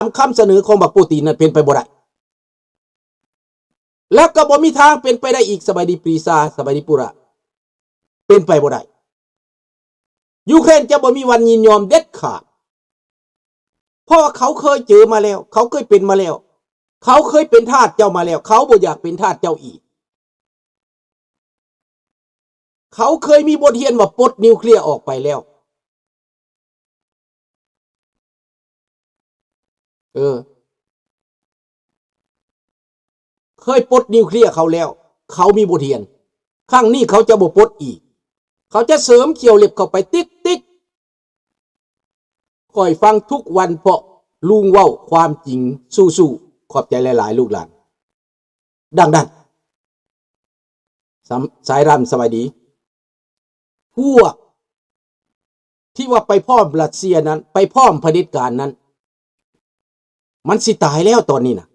ມຄຳສະເໜີຂອງບັກປູຕິນນັ້ນເປັນໄປບໍ່ໄດ້ ແລ້ວກໍບໍ່ມີທາງເປັນໄປໄດ້ອີກ. ສະບາຍດີປຣີຊາ, ສະບາຍດີປຸລະ. ເປັນໄປບໍ່ໄດ້. ຢູເຄຣນຈະບໍ່ມີວັນຍິນຍອມເດັດຂາດ ເພາະວ່າເຂົາເຄີຍເຈີມາແລ້ວ, ເຂົາເຄີຍເປັນມາແລ້ວ, ເຂົາເຄີຍເປັນທາດເຈົ້າມາແລ້ວ, ເຂົາບໍ່ຢາກເປັນທາດເຈົ້າອີກ. ເຂົາເຄີຍມີບົດຮຽນວ່າປົດນິວເຄລຍອອກໄປແລ້ວ. ເອີ ເຄີຍປົດນິວເຄລຍເຂົາແລ້ວ, ເຂົາມີບົດຮຽນ. ຄັ້ງນີ້ເຂົາຈະບໍ່ປົດອີກ. ເຂົາຈະເສີມຂ້ຽວເລັບເຂົ້າໄປຕິກໆ. ຂ້ອຍຟັງທຸກວັນເພາະລຸງເວົ້າຄວາມຈິງ. ສູ້ໆ. ຂອບໃຈຫຼາຍໆ ລູກຫຼານ. ດັ່ງນັ້ນ ສາຍດຳ ສະບາຍດີ. ພວກທີ່ວ່າໄປພ້ອມຣັດເຊຍນັ້ນ, ໄປພ້ອມຜະເດັດການນັ້ນ, ມັນຊິຕາຍແລ້ວຕອນນີ້ນະ.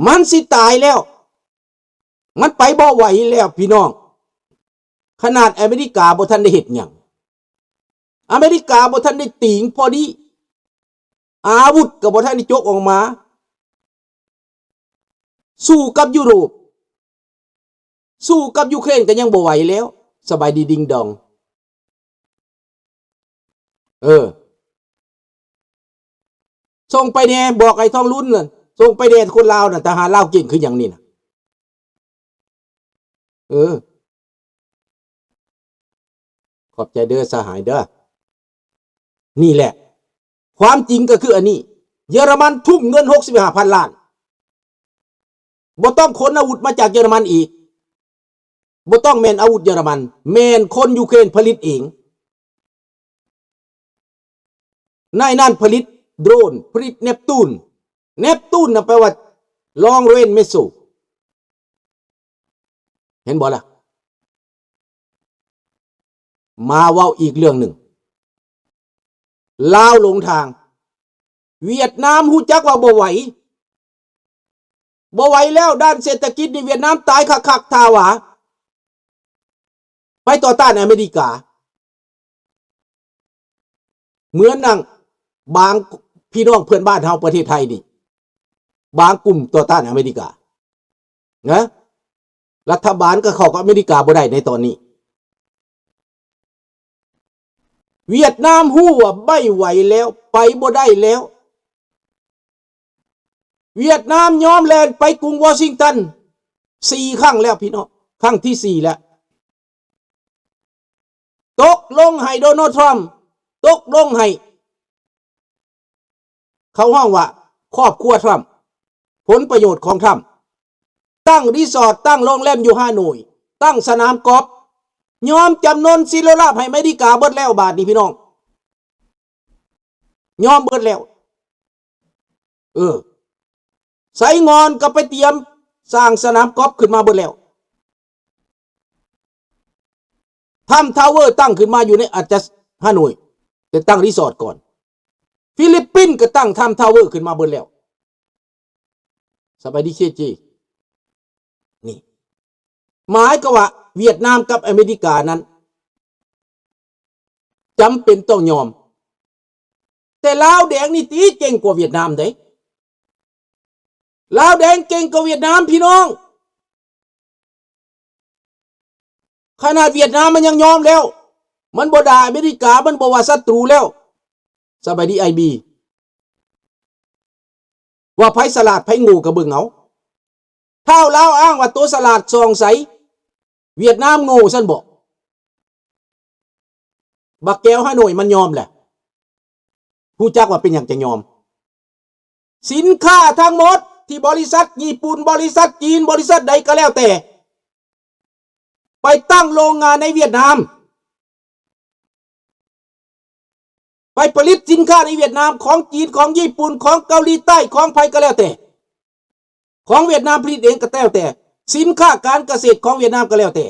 ມັນຊິຕາຍແລ້ວ. ມັນໄປບໍ່ໄຫວແລ້ວພີ່ນ້ອງ. ຂະໜາດອາເມລິກາບໍ່ທັນໄດ້ເຮັດຫຍັງ. ອາເມລິກາບໍ່ທັນໄດ້ຕີງພໍດີ. ອາວຸດກໍບໍ່ທັນໄດ້ຈົກອອກມາ. ສູ້ກັບຢູໂຣບ, ສູ້ກັບຢູເຄຣນກໍຍັງບໍ່ໄຫວແລ້ວ. ສະບາຍດີດິງດອງ. ເອີ ສົ່ງໄປແດ່, ບອກໄອ້ທອງລຸນນະ, ສົ່ງໄປແດ່ ຄົນລາວນະ, ທະຫານລາວເກັ່ງຄືຫຍັງນີ້ນະ. ເອີ ຂອບໃຈເດີສະຫາຍເດີ. ນີ້ແຫຼະ ຄວາມຈິງກໍຄືອັນນີ້. ເຢຍລະມັນທຸ່ມເງິນຫົກສິບຫ້າພັນລ້ານ. ບໍ່ຕ້ອງຂົນອາວຸດມາຈາກເຢຍລະມັນອີກ. ບໍ່ຕ້ອງແມ່ນອາວຸດເຢຍລະມັນ, ແມ່ນຄົນຢູເຄຣນຜະລິດເອງ. ໃນນັ້ນຜະລິດໂດຣນ, ຜະລິດເນບຕູນ. ເນບຕູນນະແປວ່າ Long Range Missile. ເຫັນບໍ່ລະ? ມາເວົ້າອີກເລື່ອງໜຶ່ງ. ລາວຫຼົງທາງ. ຫວຽດນາມຮູ້ຈັກວ່າບໍ່ໄຫວ. ບໍ່ໄຫວແລ້ວ, ດ້ານເສດຖະກິດນີ້ຫວຽດນາມຕາຍຄັກໆ ຖ້າວ່າໄປຕໍ່ຕ້ານອາເມລິກາ. ເໝືອນໜັງບາງພີ່ນ້ອງເພື່ອນບ້ານເຮົາປະເທດໄທນີ້, ບາງກຸ່ມຕໍ່ຕ້ານອາເມລິການະ. ລັດຖະບານກໍເຂົ້າກັບອາເມລິກາບໍ່ໄດ້ໃນຕອນນີ້. ຫວຽດນາມຮູ້ວ່າໄມ່ໄຫວແລ້ວ, ໄປບໍ່ໄດ້ແລ້ວ. ຫວຽດນາມຍອມແລ່ນໄປກຸງວໍຊິງຕັນສີ່ຄັ້ງແລ້ວພີ່ນ້ອງ, ຄັ້ງທີສີ່ແລ້ວ. ຕົກລົງໃຫ້ໂດນັລ ທຣຳ, ຕົກລົງໃຫ້ ເຂົາຮ້ອງວ່າຄອບຄົວທຣຳ, ຜົນປະໂຫຍດຂອງທຣຳ, ຕັ້ງຣີສອດ, ຕັ້ງໂຮງແຮມຢູ່ຮາໂໜຍ, ຕັ້ງສະໜາມກອບ, ຍອມຈຳນົນສິໂລລາບໃຫ້ອາເມລິກາເບິດແລ້ວ. ບາດນີ້ພີ່ນ້ອງ, ຍອມເບິດແລ້ວ. ເອີ ໄຊງອນກໍໄປຕຽມສ້າງສະໜາມກອບຂຶ້ນມາເບິດແລ້ວ. ທຣຳທາວເວີຕັ້ງຂຶ້ນມາຢູ່ໃນ ອາດຈະ ຮາໂໜຍ, ແຕ່ຕັ້ງຣີສອດກ່ອນ. ຟີລິບປິນກໍຕັ້ງທຣຳທາວເວີຂຶ້ນມາເບິດແລ້ວ. ສະບາຍດີ ເຄຈີ. ນີ້ ໝາຍຄວາມວ່າຫວຽດນາມກັບອາເມລິການັ້ນ ຈຳເປັນຕ້ອງຍອມ. ແຕ່ລາວແດງນີ້ຕິເກັ່ງກວ່າຫວຽດນາມເດ້. ລາວແດງເກັ່ງກວ່າຫວຽດນາມ ພີ່ນ້ອງ. ຂະໜາດຫວຽດນາມມັນຍັງຍອມແລ້ວ, ມັນບໍ່ດ່າອາເມລິກາ, ມັນບໍ່ວ່າສັດຕູແລ້ວ. ສະບາຍດີ ໄອບີ. ວ່າໃຜສະຫຼາດໃຜໂງ່ກໍເບິ່ງເອົາ. ທ້າວລາວອ້າງວ່າໂຕສະຫຼາດສ່ອງໃສ, ຫວຽດນາມໂງ່ຊັ້ນບໍ? ບັກແກ້ວຮາໂໜຍມັນຍອມແຫຼະ. ຮູ້ຈັກວ່າເປັນຫຍັງຈັ່ງຍອມ? ສິນຄ້າທັງໝົດທີ່ບໍລິສັດຍີ່ປຸ່ນ, ບໍລິສັດຈີນ, ບໍລິສັດໃດກໍແລ້ວແຕ່ ໄປຕັ້ງໂລງງານໃນຫວຽດນາມ, ໄປຜະລິດສິນຄ້າໃນຫວຽດນາມ, ຂອງຈີນ, ຂອງຍີ່ປຸ່ນ, ຂອງເກົາຫຼີໃຕ້, ຂອງໃຜກໍແລ້ວແຕ່, ຂອງຫວຽດນາມຜະລິດເອງກໍແລ້ວແຕ່, ສິນຄ້າການກະເສດຂອງຫວຽດນາມກໍແລ້ວແຕ່,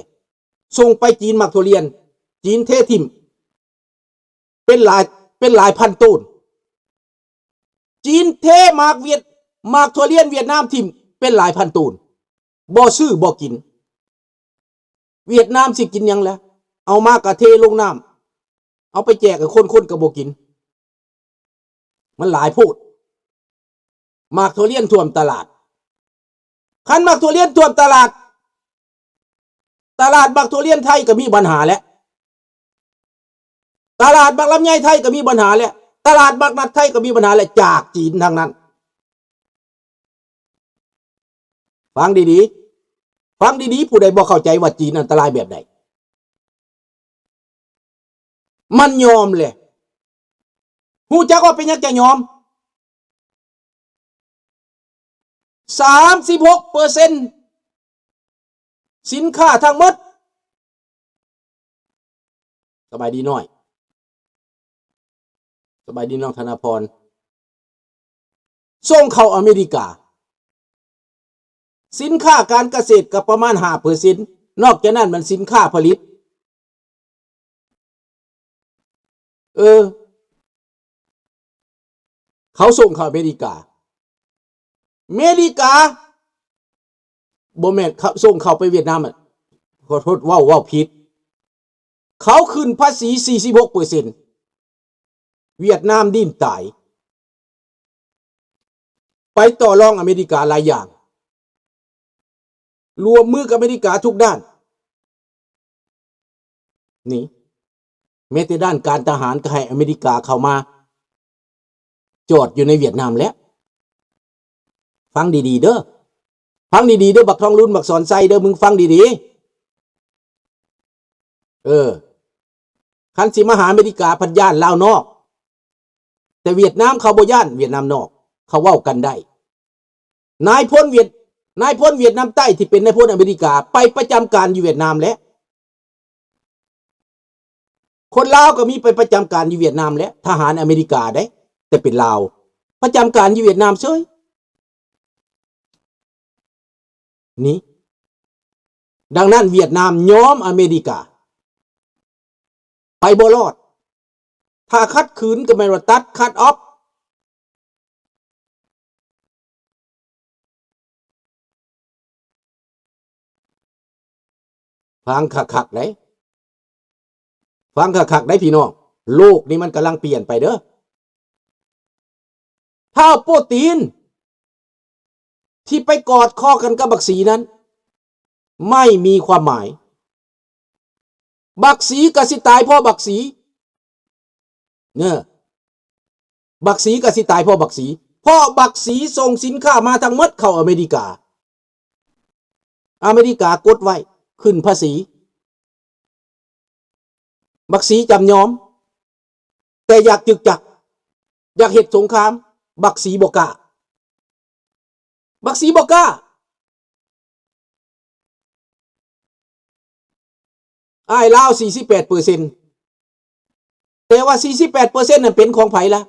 ສົ່ງໄປຈີນໝາກຖົ່ວລຽນ, ຈີນເທຖິ້ມ ເປັນຫຼາຍ, ເປັນຫຼາຍພັນໂຕນ. ຈີນເທໝາກຫວຽດ, ໝາກຖົ່ວລຽນຫວຽດນາມຖິ້ມເປັນຫຼາຍພັນໂຕນ, ບໍ່ຊື້ບໍ່ກິນ. ຫວຽດນາມຊິກິນຫຍັງລະ? ເອົາມາກະເທລົງນ້ຳ, ເອົາໄປແຈກໃຫ້ຄົນ, ຄົນກໍບໍ່ກິນ. ມັນຫຼາຍໂພດ. ໝາກທຸລຽນຖ້ວມຕະຫຼາດ. ຄັນໝາກທຸລຽນຖ້ວມຕະຫຼາດ, ຕະຫຼາດໝາກທຸລຽນໄທກໍມີບັນຫາແຫຼະ, ຕະຫຼາດໝາກລຳໄຍໄທກໍມີບັນຫາແຫຼະ, ຕະຫຼາດໝາກນັດໄທກໍມີບັນຫາແຫຼະ, ຈາກຈີນທັງນັ້ນ. ຟັງດີໆ, ຟັງດີໆ, ຜູ້ໃດບໍ່ເຂົ້າໃຈວ່າຈີນອັນຕະລາຍແບບໃດ, ມັນຍອມແຫຼະ. ຮູ້ຈັກວ່າເປັນຫຍັງຈະຍອມ? ສາມສິບຫົກເປີເຊັນສິນຄ້າທັງໝົດ. ສະບາຍດີນ້ອຍ, ສະບາຍດີນ້ອງທະນາພອນ. ສົ່ງເຂົ້າອາເມລິກາ, ສິນຄ້າການກະເສດກໍປະມານຫ້າເປີເຊັນ, ນອກຈາກນັ້ນມັນສິນຄ້າຜະລິດ. ເອີ ເຂົາສົ່ງເຂົ້າອາເມລິກາ, ເມລິກາ ບໍ່ແມ່ນ ເຂົາສົ່ງເຂົ້າໄປຫວຽດນາມ, ຂໍໂທດ ເວົ້າ ເວົ້າຜິດ, ເຂົາຂຶ້ນພາສີສີ່ສິບຫົກເປີເຊັນ. ຫວຽດນາມດີ້ນຕາຍ, ໄປຕໍ່ລອງອາເມລິກາຫຼາຍຢ່າງ, ຮ່ວມມືກັບອາເມລິກາທຸກດ້ານ. ນີ້ ແມ້ແຕ່ດ້ານການທະຫານກໍໃຫ້ອາເມລິກາເຂົ້າມາຈອດຢູ່ໃນຫວຽດນາມແລ້ວ. ຟັງດີໆເດີ້, ຟັງດີໆເດີ້ ບັກທອງລຸນ ບັກສອນໄຊເດີ້, ມຶງຟັງດີໆ. ເອີ ຄັນຊິມາຫາອາເມລິກາພັດຢ້ານລາວນອກ, ແຕ່ຫວຽດນາມເຂົາບໍ່ຢ້ານຫວຽດນາມນອກ, ເຂົາເວົ້າກັນໄດ້. ນາຍພົນຫວຽດ ນາຍພົນຫວຽດນາມໃຕ້ທີ່ເປັນນາຍພົນອາເມລິກາໄປປະຈຳການຢູ່ຫວຽດນາມແລ້ວ. ຄົນລາວກໍມີໄປປະຈຳການຢູ່ຫວຽດນາມແລ້ວ, ທະຫານອາເມລິກາເດ້, ແຕ່ເປັນລາວ ປະຈຳການຢູ່ຫວຽດນາມເສີຍ. ນີ້ ດັ່ງນັ້ນຫວຽດນາມຍອມອາເມລິກາ ໄປບໍ່ລອດ. ຖ້າຂັດຂືນກໍແມ່ນວ່າຕັດ cut off. ຟັງຄັກໆເດ້, ຟັງຄັກໆເດ້ພີ່ນ້ອງ, ໂລກນີ້ມັນກຳລັງປ່ຽນໄປເດີ້. ທ້າວປູຕິນທີ່ໄປກອດຄໍກັນກັບບັກສີນັ້ນ ໄມ່ມີຄວາມໝາຍ. ບັກສີກໍຊິຕາຍເພາະບັກສີ. ເອີ ບັກສີກໍຊິຕາຍເພາະບັກສີ, ເພາະບັກສີສົ່ງສິນຄ້າມາທັງໝົດເຂົ້າອາເມລິກາ. ອາເມລິກາກົດໄວ້, ຂຶ້ນພາສີ. ບັກສີຈຳຍອມ, ແຕ່ຢາກຈຶກຈັກ, ຢາກເຮັດສົງຄາມ, ບັກສີບໍ່ກ້າ. ບັກສີບໍ່ກ້າ. ອ້າຍລາວສີ່ສິບແປດເປີເຊັນ, ແຕ່ວ່າສີ່ສິບແປດເປີເຊັນນັ້ນເປັນຂອງໃຜລະ?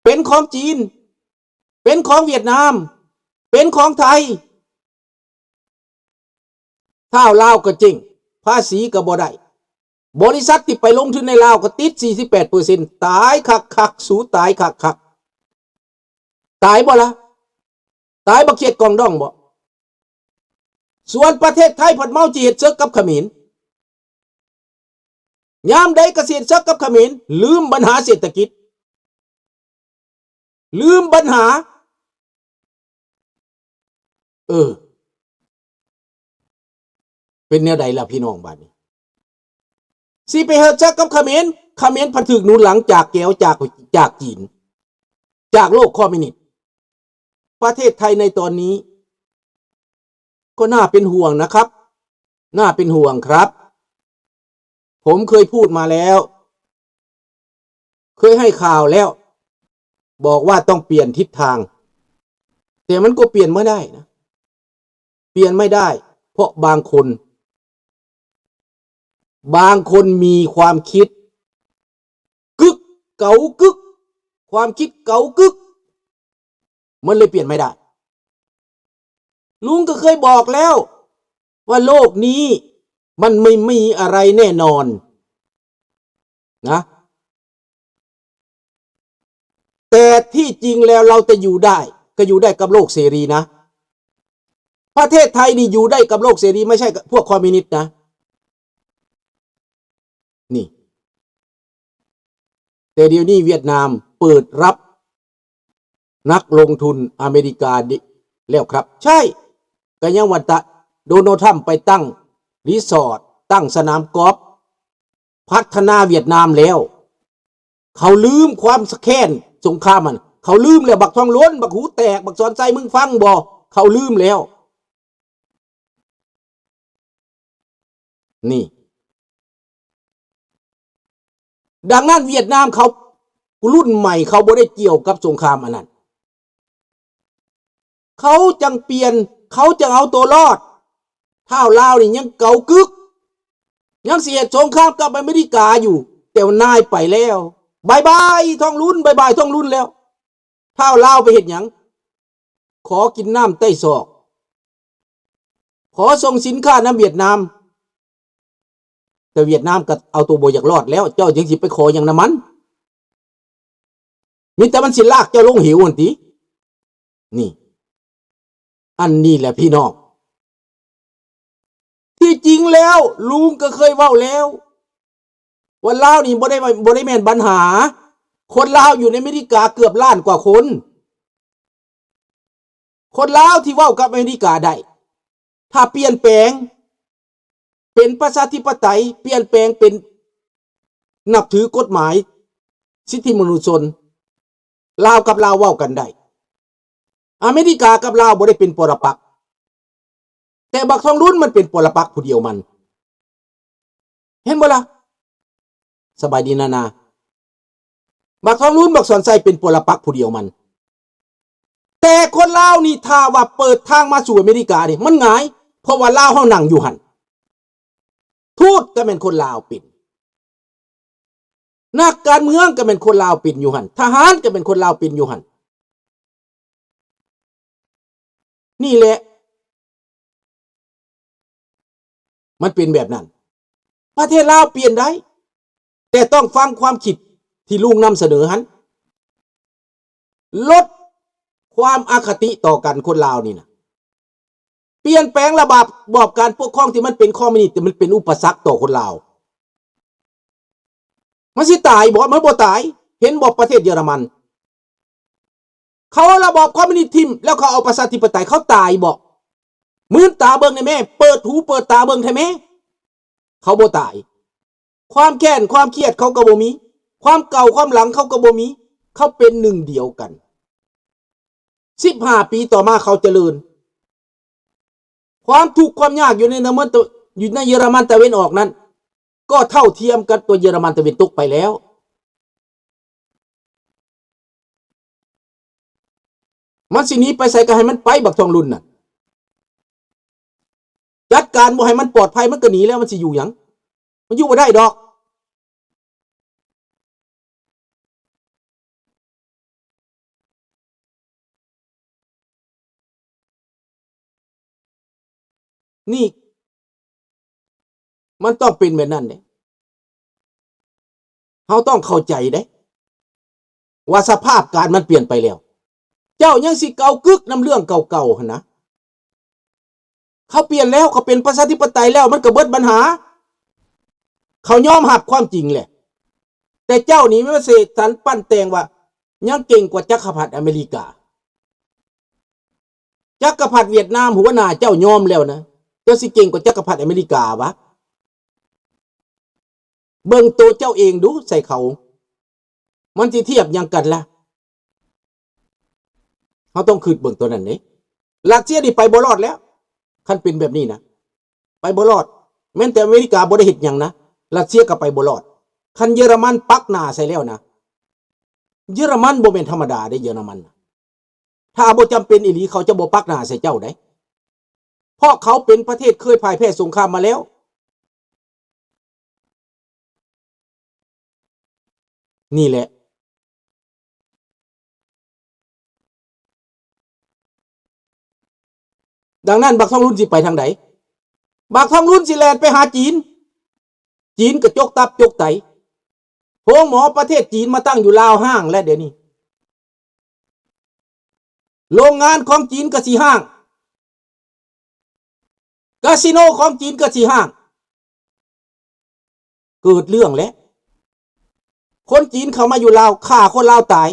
ເປັນຂອງຈີນ, ເປັນຂອງຫວຽດນາມ, ເປັນຂອງໄທ. ທ້າວລາວກໍເຈັງ, ພາສີກໍບໍ່ໄດ້, ບໍລິສັດທີ່ໄປລົງທຶນໃນລາວກໍຕິດສີ່ສິບແປດເປີເຊັນ. ຕາຍຄັກໆ, ສູຕາຍຄັກໆ. ຕາຍບໍ່ລະ? ຕາຍບັກຂຽດກອງດອງບໍ່? ສ່ວນປະເທດໄທພັດເມົາຊິເຮັດເສິກກັບຂະເໝນ. ຍາມໃດກໍຊິເຮັດເສິກກັບຂະເໝນ, ລືມບັນຫາເສດຖະກິດ, ລືມບັນຫາ. ເອີ ເປັນແນວໃດລະພີ່ນ້ອງບາດນີ້? ຊິໄປເຮັດເສິກກັບຂະເໝນ, ຂະເໝນພັດຖືກໜູນຫຼັງຈາກແກວ ຈາກ ຈາກຈີນ, ຈາກໂລກຄອມມິວນິດ. ປະເທດໄທໃນຕອນນີ້ກໍໜ້າເປັນຫ່ວງນະຄັບ, ໜ້າເປັນຫ່ວງຄັບ. ຜົມເຄີຍພູດມາແລ້ວ, ເຄີຍໃຫ້ຂ່າວແລ້ວ, ບອກວ່າຕ້ອງປ່ຽນທິດທາງ, ແຕ່ມັນກໍປ່ຽນບໍ່ໄດ້ນະ, ປ່ຽນໄມ່ໄດ້, ເພາະບາງຄົນ ບາງຄົນມີຄວາມຄິດກຶກເກົາກຶກ, ຄວາມຄິດເກົາກຶກ, ມັນເລີຍປ່ຽນໄມ່ໄດ້. ລຸງກໍເຄີຍບອກແລ້ວວ່າໂລກນີ້ມັນໄມ່ມີອະໄລແນ່ນອນນະ. ແຕ່ທີ່ຈິງແລ້ວເຮົາຈະຢູ່ໄດ້ ກໍຢູ່ໄດ້ກັບໂລກເສລີນະ. ປະເທດໄທນີ້ຢູ່ໄດ້ກັບໂລກເສລີ, ບໍ່ໃຊ່ກັບພວກຄອມມິວນິດນະ. ນີ້ ແຕ່ດຽວນີ້ຫວຽດນາມເປີດຮັບ ນັກລົງທຶນອາເມລິກາ ແລ້ວຄັບ. ໃຊ່ ກະຍັງວ່າຕະ ໂດນັລ ທຣຳ ໄປຕັ້ງຣີສອດ, ຕັ້ງສະໜາມກອບ, ພັດທະນາຫວຽດນາມແລ້ວ. ເຂົາລືມຄວາມແຄ້ນສົງຄາມຫັ້ນ. ເຂົາລືມແລ້ວ. ບັກທອງລຸນ, ບັກຫູແຕກ, ບັກສອນໄຊ, ມຶງຟັງບໍ່? ເຂົາລືມແລ້ວ. ນີ້. ດັ່ງນັ້ນຫວຽດນາມເຂົາ ລຸ້ນໃໝ່ເຂົາບໍ່ໄດ້ກ່ຽວກັບສົງຄາມອັນນັ້ນ. ເຂົາຈັ່ງປ່ຽນ, ເຂົາຈັ່ງເອົາໂຕລອດ. ທ້າວລາວນີ້ຍັງເກົາກຶກ, ຍັງຊິເຮັດສົງຄາມກັບອາເມລິກາຢູ່, ແຕ່ວ່ານາຍໄປແລ້ວ. ບາຍບາຍທອງລຸນ, ບາຍບາຍທອງລຸນແລ້ວ. ທ້າວລາວໄປເຮັດຫຍັງ? ຂໍກິນນ້ຳໃຕ້ຊອກ, ຂໍສົ່ງສິນຄ້ານຳຫວຽດນາມ. ແຕ່ຫວຽດນາມກໍເອົາໂຕບໍ່ຢາກລອດແລ້ວ, ເຈົ້າຍັງຊິໄປຂໍຫຍັງນຳມັນ? ມີແຕ່ມັນຊິລາກເຈົ້າລົງເຫວຫັ້ນຕິ. ນີ້ ອັນນີ້ແຫຼະພີ່ນ້ອງ. ທີ່ຈິງແລ້ວລຸງກໍເຄີຍເວົ້າແລ້ວ ວ່າລາວນີ້ບໍ່ໄດ້ ບໍ່ໄດ້ແມ່ນບັນຫາ. ຄົນລາວຢູ່ໃນອາເມລິກາເກືອບລ້ານກວ່າຄົນ. ຄົນລາວທີ່ເວົ້າກັບອາເມລິກາໄດ້ ຖ້າປ່ຽນແປງເປັນປະຊາທິປະໄຕ, ປ່ຽນແປງເປັນນັບຖືກົດໝາຍສິດທິມະນຸດຊົນ, ລາວກັບລາວເວົ້າກັນໄດ້. ອາເມລິກາກັບລາວບໍ່ໄດ້ເປັນປໍລະປັກ, ແຕ່ບັກທອງລຸນມັນເປັນປໍລະປັກຜູ້ດຽວມັນ. ເຫັນບໍ່ລະ? ສະບາຍດີນານາ. ບັກທອງລຸນ ບັກສອນໄຊເປັນປໍລະປັກຜູ້ດຽວມັນ. ແຕ່ຄົນລາວນີ້ ຖ້າວ່າເປີດທາງມາສູ່ອາເມລິການີ້ ມັນງ່າຍ, ເພາະວ່າລາວເຮົານັ່ງຢູ່ຫັ້ນ. ທູດກໍແມ່ນຄົນລາວເປັນ, ນັກການເມືອງກໍແມ່ນຄົນລາວເປັນຢູ່ຫັ້ນ, ທະຫານກໍແມ່ນຄົນລາວເປັນຢູ່ຫັ້ນ. ນີ້ແຫຼະ ມັນເປັນແບບນັ້ນ. ປະເທດລາວປ່ຽນໄດ້, ແຕ່ຕ້ອງຟັງຄວາມຄິດທີ່ລຸງນຳສະເໜີຫັ້ນ. ລົດຄວາມອະຄະຕິຕໍ່ກັນ, ຄົນລາວນີ້ນະ. ປ່ຽນແປງລະບາບ ບອບການປົກຄອງທີ່ມັນເປັນຄອມມິວນິດ, ແຕ່ມັນເປັນອຸປະສັກຕໍ່ຄົນລາວ. ມັນຊິຕາຍບໍ່? ມັນບໍ່ຕາຍ. ເຫັນບໍ່ປະເທດເຢຍລະມັນ? ເຂົາເອົາລະບອບຄອມມິວນິດຖິ້ມ ແລ້ວເຂົາເອົາປະຊາທິປະໄຕ, ເຂົາຕາຍບໍ່? ມືນຕາເບິ່ງແດ່ແມ້, ເປີດຫູເປີດຕາເບິ່ງແທ້ແມ້. ເຂົາບໍ່ຕາຍ. ຄວາມແຄ້ນຄວາມຄຽດເຂົາກໍບໍ່ມີ, ຄວາມເກົ່າຄວາມຫຼັງເຂົາກໍບໍ່ມີ. ເຂົາເປັນໜຶ່ງດຽວກັນ. ສິບຫ້າປີຕໍ່ມາເຂົາຈະເລີນ. ຄວາມທຸກຄວາມຍາກຢູ່ໃນ ຢູ່ໃນເຢຍລະມັນຕາເວັນອອກນັ້ນ ກໍເທົ່າທຽມກັບຕົວເຢຍລະມັນຕາເວັນຕົກໄປແລ້ວ. ມັນຊິໜີໄປໃສກໍໃຫ້ມັນໄປ, ບັກທອງລຸນນະ. ຈັດການບໍ່ໃຫ້ມັນປອດໄພ, ມັນກໍໜີແລ້ວ, ມັນຊິຢູ່ຫຍັງ? ມັນຢູ່ບໍ່ໄດ້ດອກ. ນີ້ ມັນຕ້ອງເປັນແບບນັ້ນເດ້. ເຮົາຕ້ອງເຂົ້າໃຈເດ້ ວ່າສະພາບການມັນປ່ຽນໄປແລ້ວ. ເຈົ້າຍັງຊິເກົາກຶກນຳເລື່ອງເກົ່າໆຫັ້ນນະ. ເຂົາປ່ຽນແລ້ວ, ເຂົາເປັນປະຊາທິປະໄຕແລ້ວ, ມັນກໍເບິດບັນຫາ. ເຂົາຍອມຮັບຄວາມຈິງແຫຼະ. ແຕ່ເຈົ້ານີ້ມາເສກສັນປັ້ນແຕ່ງວ່າ ຍັງເກັ່ງກວ່າຈັກກະພັດອາເມລິກາ. ຈັກກະພັດຫວຽດນາມຫົວໜ້າເຈົ້າຍອມແລ້ວນະ, ເຈົ້າຊິເກັ່ງກວ່າຈັກກະພັດອາເມລິກາຫວາ? ເບິ່ງໂຕເຈົ້າເອງດູໃສ່ເຂົາ, ມັນຊິທຽບຫຍັງກັນລະ? ເຮົາຕ້ອງຄິດເບິ່ງໂຕນັ້ນເດ້. ຣັດເຊຍນີ້ໄປບໍ່ລອດແລ້ວ, ຄັນເປັນແບບນີ້ນະ ໄປບໍ່ລອດ. ແມ່ນແຕ່ອາເມລິກາບໍ່ໄດ້ເຮັດຫຍັງນະ, ຣັດເຊຍກໍໄປບໍ່ລອດ. ຄັນເຢຍລະມັນປັກໜ້າໃສ່ແລ້ວນະ, ເຢຍລະມັນບໍ່ແມ່ນທຳມະດາເດ້, ເຢຍລະມັນນະ. ຖ້າບໍ່ຈຳເປັນອີ່ຫຼີ ເຂົາຈະບໍ່ປັກໜ້າໃສ່ເຈົ້າໃດ, ເພາະເຂົາເປັນປະເທດເຄີຍພ່າຍແພ້ສົງຄາມມາແລ້ວ. ນີ້ແຫຼະ. ດັ່ງນັ້ນ ບັກທອງລຸນຊິໄປທາງໃດ? ບັກທອງລຸນຊິແລ່ນໄປຫາຈີນ. ຈີນກະຈົກຕັບຈົກໄຕ. ໂຮງໝໍປະເທດຈີນມາຕັ້ງຢູ່ລາວຮ້າງແລ້ວດຽວນີ້. ໂລງງານຂອງຈີນກະຊິຮ້າງ. ກາສິໂນຂອງຈີນກະຊິຮ້າງ. ເກີດເລື່ອງແລ້ວ. ຄົນຈີນເຂົ້າມາຢູ່ລາວ, ຂ້າຄົນລາວຕາຍ.